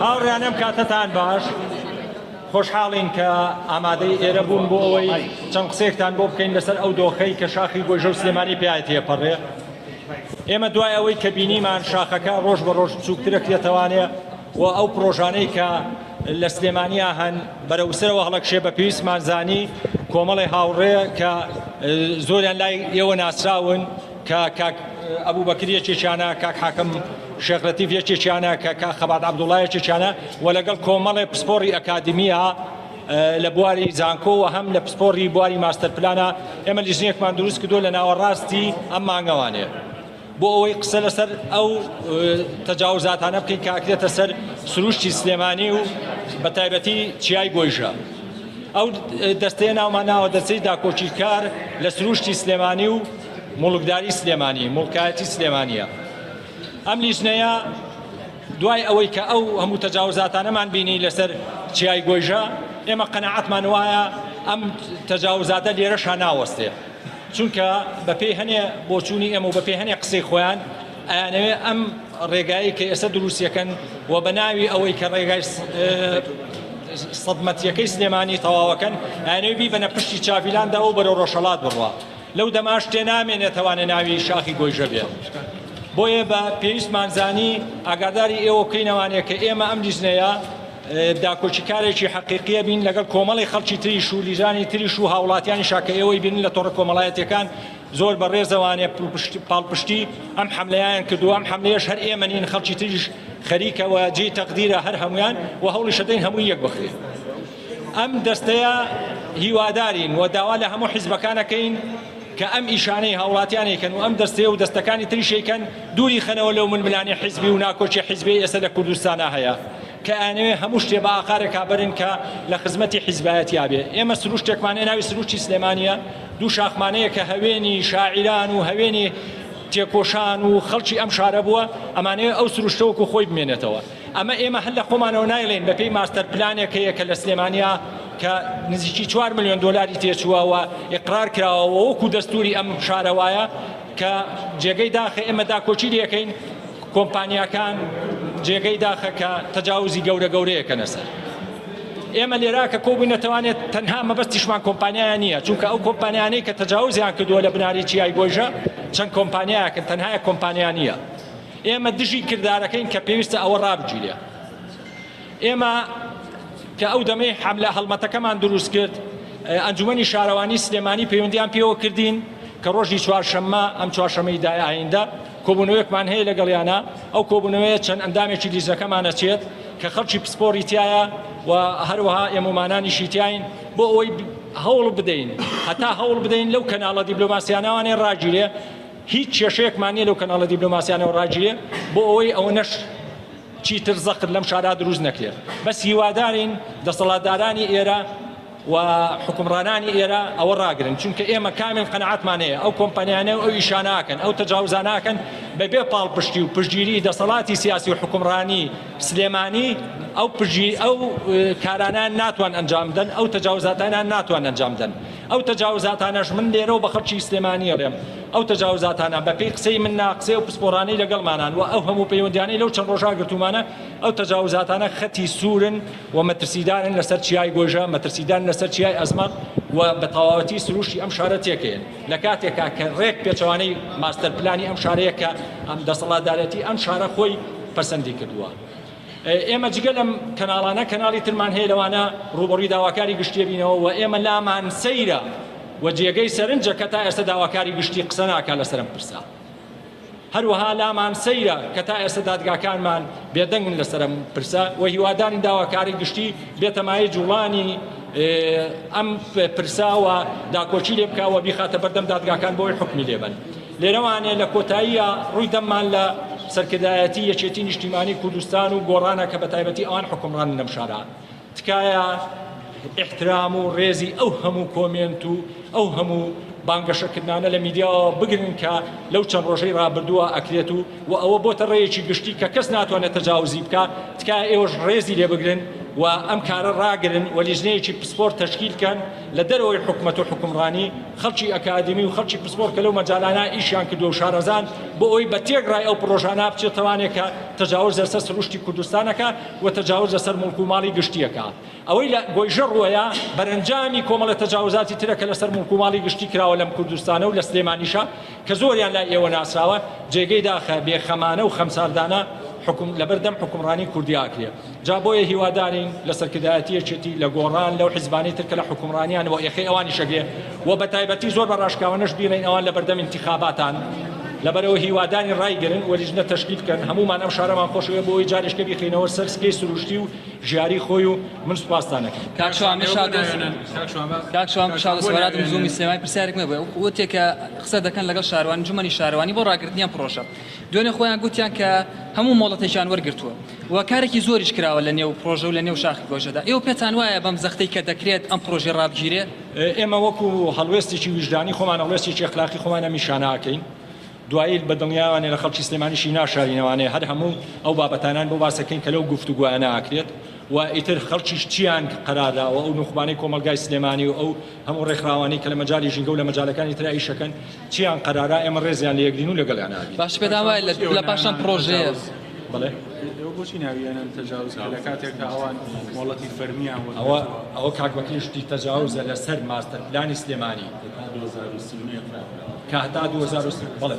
هاوڕێیان ئەم کاتەتان باش، خۆشحاڵین کە ئامادەی ئێرە بوون بۆ ئەوەی چەند قسەیەکتان بۆ بکەین لەسەر ئەو دۆخەی کە شاخی گۆیژە و سلێمانی پیا تێپەڕێ. ئێمە دوای ئەوەی کە بینیمان شاخەکە ڕۆژ بە ڕۆژ بچووکترە کرێتەوانێ و ئەو پرۆژانەی کە لە سلێمانیا هەن بەرەو سەرەوە هەڵەکشێ بە پێویستمان زانی کۆمەڵی هاوڕێ کە زۆریان لای ئێوە ناسراون کە کاک ئەبوبەکر یەکێکیانە، کاک حاکم شێخ لەتیف یەکێکیانە، کە کاک خەبات عەبدوڵا یەکێکیانە و لەگەڵ کۆمەڵێ پسپۆڕی ئەکادیمیە لە بواری زانکۆ و هەم لە پسپۆڕی بواری ماستەر پلانە ئێمە لیژنەیەکمان دروست کردووە لە ناوەڕاستی ئەم مانگەوانێ بۆ ئەوەی قسە لەسەر ئەو تەجاوزاتانە بکەین کە ئەکرێتە سەر سروشتی سلێمانی و بە تایبەتی چیای گۆیژە. ئەو دەستەیە ناومان ناوە دەستەی داکۆکیکار لە سروشتی سلێمانی و موڵکداری سلێمانی، موڵکایەتی سلێمانییە. ئەم لیژنەیە دوای ئەوەی کە ئەو هەموو تەجاوزاتانەمان بینی لەسەر چیای گۆیژە، ئێمە قەناعەتمان وایە ئەم تەجاوزاتە لێرەشا ناوەستێ، چونکە بەپێی هەنێ بۆچوونی ئێمە و بەپێی هەنێ قسەی خۆیان ئەیانەوێ ئەم ڕێگایەی کە ئێستا دروستیەکەن و بە ناوی ئەوەی کە ڕێگای سەدمەتیەکەی سلێمانی تەواوەکەن ئەیانەوێ بیبەنە پشتی چاڤیلاندا و بەرەو ڕۆژهەڵات بڕوا. لەو دەماش تێ نامێنێتەوانێ ناوی شاخی گۆیژە بێ. بۆیە بە پێویستمان زانی ئاگاداری ئێوە بکەینەوانێ کە ئێمە ئەم لیژنەیە داکۆکیکارێکی حەقیقیە بین لەگەڵ کۆمەڵی خەڵکی تریش و لیژانی تریش و هاوڵاتیانیشا کە ئێوەی بینن لە تۆڕە کۆمەڵایەتیەکان زۆر بە ڕێزەوانێ پاڵپشتی ئەم حەملەیان کردووە. ئەم حەملەیەش هەر ئێمە نین، خەڵکی تریش خەریکە و جێی تەقدیرە هەر هەمویان و هەوڵیشەدەین هەمووی یەک بخرێ. ئەم دەستەیە هیوادارین و داوا لە هەموو حیزبەکان ئەکەین کە ئەم ئیشانەی هاوڵاتیان ئەیکەن و ئەم دەستەیە و دەستەکانی تریش ئەیکەن دووری خەنەوە لەو ململانێ حیزبی و ناکۆکی حیزبیەی ئێستا لە کوردستانا هەیە کە ئەیانەوێ هەموو شتێ بە ئاقارێکا بەرن کە لە خزمەتی حیزبایەتیا بێ. ئێمە سروشتێکمان هەیە ناوی سروشتی سلێمانیە، دوو شاخمان هەیە کە هەوێنی شاعیران و هەوێنی تێکۆشان و خەڵکی ئەم شارە بووە، ئەمانەوێ ئەو سروشتە وەکو خۆی بمێنێتەوە. ئەمە ئێمە هەر لە خۆمانەوە نایڵێین، بەپێی ماستەر پلانێک هەیە کە لە سلێمانیا کە نزیکی 4 ملیۆن دۆلاری تێچووە و ئیقرار کراوە و وەکو دەستوری ئەم شارە وایە کە جێگەی داخە ئێمە داکۆکی لێکەین، کۆمپانیاکان جێگەی داخە کە تەجاوزی گەورە گەورەیەکەنە سەر ئێمە لێرا کە کۆبووینەتەوانێت تەنها مەبەستیشمان کۆمپانیایە نییە، چونکە ئەو کۆمپانیانەی کە تەجاوزیان کردووە لە بناری چیای گۆیژە چەند کۆمپانیایەکن، تەنها یەک کۆمپانیا نییە. ئێمە دژی کردارەکەین کە پێویستە ئەوە ڕابگیرێ. ئێمە کە ئەو دەمەی حەملە هەڵمەتەکەمان دروست کرد، ئەنجومەنی شارەوانی سلێمانی پەیوەندیان پێوە کردین کە ڕۆژی چوارشەممە، ئەم چوارشەمەی دای ئایندە، کۆبوونەوەیەکمان هەیە لەگەڵیانە. ئەو کۆبوونەوەیە چەند ئەندامێکی لیژنەکەمان ئەچێت کە خەڵکی پسپۆڕی تیایە و هەروەها ئێمەمانانیشی تیاین بۆ ئەوەی هەوڵ بدەین هەتا هەوڵ بدەین لەو کەناڵە دیبلۆماسیانەوانێ ڕاگیرێ. هیچ کێشەیەکمان نییە لەو کەناڵە دیبلۆماسیانەوە ڕاگیرێ بۆ ئەوەی ئەوەنەش چیتر زەخت لەم شارا دروست نەکرێت. بەس هیوادارین دەسەڵاتدارانی ئێرە و حوکمڕانانی ئێرە ئەوە ڕاگرن، چونکە ئێمە کامل قەناعەتمان هەیە ئەو کۆمپانیانە و ئەو ئیشانە ئەکەن، ئەو تەجاوزانە ئەکەن بەبێ پاڵپشتی و پشتگیری دەسەڵاتی سیاسی و حوکمڕانی سلێمانی ئەو پشتگیری ئەو کارانەیان ناتوان ئەنجام بدەن، ئەو تەجاوزاتانیان ناتوان ئەنجام بدەن. ئەو تەجاوزاتانەش من لێرەوە بە خەڵکی سلێمانی ئەڵێم ئەو تەجاوزاتانە بە پێی قسەی من نا قسەی ئەو پسپۆڕانەی لەگەڵمانان و ئەو هەموو پەیوەندیانەی لەو چەند ڕۆژە گرتوومانە ئەو تەجاوزاتانە خەتی سوورن و مەترسیدارن لەسەر چیای گۆیژە مەترسیدارن لەسەر چیای ئەزمەڕ و بە تەواوەتی سروشتی ئەم شارە تێکەیەن لە کاتێکا کە ڕێک پێچەوانەی ماستەر پلانی ئەم شارەیە کە ئەم دەسەڵاتدارێتی ئەم شارە خۆی پەسەندی کردووە. ئێمە جگە لەم کەناڵانە کەناڵی ترمان هەیە لەوانە ڕووبەڕووی داواکاری گشتیە بینەوە و ئێمە لامان سەیرە و جێگەی سەرنجە کە تا ئێستا داواکاری گشتی قسە ناکات لەسەر ئەم پرسە. هەروەها لامان سەیرە کە تا ئێستا دادگاکانمان بێدەنگن لەسەر ئەم پرسە و هیوادارین داواکاری گشتی بێتە مایەی جوڵانی ئەم پرسە و داکۆکی لێ بکا و بیخاتە بەردەم دادگاکان بۆی حوکمی لێ بەن. لێرەوانێ لە کۆتاییە ڕووی دەممان لە سەرکردایەتی یەکێتی نیشتیمانی کوردستان و گۆڕانە کە بەتایبەتی ئەوان حوکمڕانن لەم شارە، تکایە ئیحترام و ڕێزی ئەو هەموو کۆمێنت و ئەو هەموو بانگەشەکردنانە لە میدیاوە بگرن کە لەو چەند ڕۆژەی ڕابردووە ئەکرێت و و ئەوە بۆتە ڕێیەکی گشتی کە کەس ناتوانێت تەجاوزی بکا، تکایە ئێوەش ڕێزی لێ بگرن و. و ئەم کارە ڕاگرن و لیژنەیەکی پسپۆر تەشکیل کەن لە دەرەوەی حکومەت و حوکمڕانی، خەڵکی ئەکادیمی و خەڵکی پسپۆر کە لەو مەجالانە ئیشیان کردووە و شارەزان بۆ ئەوەی بە تێکڕای ئەو پڕۆژانە بچێتەوانێ کە تەجاوز لەسەر سروشتی کوردستان ئەکا و تەجاوز لەسەر موڵک و ماڵی گشتی ئەکا. ئەوەی لە گۆیژە ڕووەیا بەرەنجامی کۆمەڵە تەجاوزاتی ترە کە لەسەر موڵک و ماڵی گشتی کراوە لەم کوردستانە و لە سلێمانیشا کە زۆریان لای ئێوە ناسراوە، جێگەی داخە بێخەمانە و خەمساردانە حوکم لەبەردەم حوکمڕانی کوردی ئاکرێ. جا بۆیە هیوادارین لە سەرکردایەتی یەکێتی، لە گۆڕان، لەو حیزبانەی تر کە لە حوکمڕانیان و ئێخەی ئەوانیش ئەگرێ و بەتایبەتی زۆر بە ڕاشکاوانەش بیڵێین ئەوان لەبەردەم ئینتیخاباتان، لەبەرئەوە هیوادارین ڕایگرن و لیژنە تەشکیل بکەن، هەموومان ئەم شارەمان خۆشەوێ بۆ ئەوەی جارێکە بیخەینەوە سەر سکەی سروشتی و ژیاری خۆی و من سوپاستان ئەکەم. کاک شوان کاک شوان شادۆ سۆرادم زوومی سلێمانی پرسیارێکم هەبوو وتێ کە قسە دەکەن لەگەڵ شارەوانی ئەنجومەنی شارەوانی بۆ ڕاگرتنی ئەم پڕۆژە دوێنێ خۆیان گوتیان کە هەموو مۆڵەتێکیان وەرگرتووە و کارێکی زۆریش کراوە لە نێو پڕۆژە و لە نێو شاخی گۆیژەدا ئێوە پێتان وایە بەم زەختەی کە دەکرێت ئەم پڕۆژەیە ڕابگیرێ؟ ئێمە وەکو هەڵوێستێکی ویژدانی خۆمان هەڵوێستێکی ئەخلاقی خۆمان ئەم ئیشانە ئەکەین دوایی بە دڵنیاوانێ لە خەڵکی سلێمانیشی ناشارینەوانێ هەر هەموو ئەو بابەتانان بۆ باسەکەین کە لەو گفتوگۆیانە ئەکرێت و ئیتر خەڵکیش چیان قەرار داوە ئەو نوخبانەی کۆمەڵگای سلێمانی و ئەو هەموو ڕێکخراوانەی کە لە مەجالی ژینگە و لە مەجالەکانی ترا ئیشەکەن چیان قەرارا ئێمە ڕێزیان لێ ئەگرین و لەگەڵیان ئەبین. باشە پێتان وایە لە پاش ئەم پڕۆژەیە. بەڵێ. ئێوە بۆچی ناوی ئەنێن تەجاوز کە لە کاتێکدا ئەوان مۆڵەتی فەرمییان وەرگرتووە؟ ئەوە کاک بەکری شتی تەجاوزە لەسەر ماستەر پلانی سلێمانی کە هەتا 2030 بەڵێ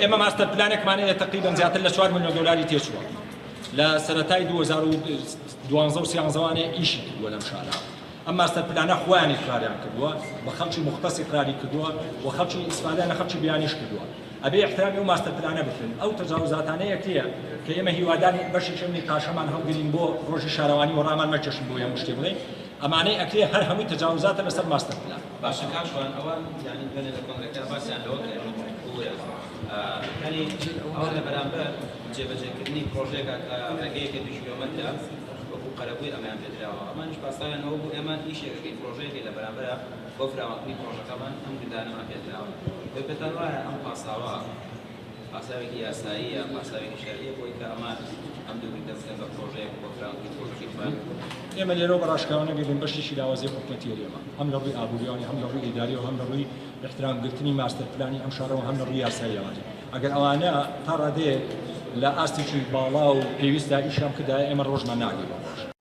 ئێمە ماستەر پلانێکمان هەیە تەقریبەن زیاتر لە 4 ملیۆن دۆلاری تێچووە لە سەرەتای 2012 و سیانزەوانێ ئیشی کردووە لەم شارە ئەم ماستەر پلانە خۆیان ئیقراریان کردووە بە خەڵکی موختەس ئیقراری کردووە و خەڵکی ئیسفادەیان لە خەڵکی بیانیش کردووە ئەبێ ئیحترامی ئەو ماستەر پلانە بکرێن ئەو تەجاوزاتانە یەکیە کە ئێمە هیوادارین بەشێکی ئەم نیقاشەمان هەڵگرین بۆ ڕۆژی شارەوانی و ڕامان مەکێشن بۆ هەموو شتێ بڵێین ئەمانەی ئەکرێ هەر هەمووی تەجاوزاتە لەسەر ماستەر پلان. باشە کاک شوان ئەوان یانی دوێنێ لە کۆنگرەکە باسیان لەوە کرد ببورە یانی ئەوان لە بەرامبەر جێبەجێکردنی پرۆژەیەکە کە ڕێگەیەکە 2 کیلۆمەترە وەکو قەرەبووی ئەمەیان پێدراوە ئەمانیش پاساویان ئەوە بوو ئێمە ئیشێک ئەکەین پرۆژەیەکەین لە بەرامبەرا بۆ فراوانکردنی پرۆژەکەمان ئەم گردانەمان پێدراوە ئێوە پێتان وایە ئەم پاساوە پاساوێکی یاساییە پاساوێکی شەرعیە بۆی کە ئەمان ئەم دوو گردە بکەن بە پرۆژەیەک بۆ فراوانکردنی پرۆژەکەی خۆیان؟ ئێمە لێرەوە بە ڕاشکاوانە بیڵێین بەشێکی لاوازی حکومەتی هەرێمە هەم لە ڕووی ئابووریەوە هەم لە ڕووی ئیداریەوە هەم لە ڕووی ئیحترام گرتنی ماستەر پلانی ئەم شارەوە هەم لە ڕووی یاساییەوە ئەگەر ئەوانە تا ڕادەیەک لە ئاستێکی باڵا و پێویستدا ئیشیان بکردایە ئێمە ڕۆژمان ناگەی بە ڕۆژ.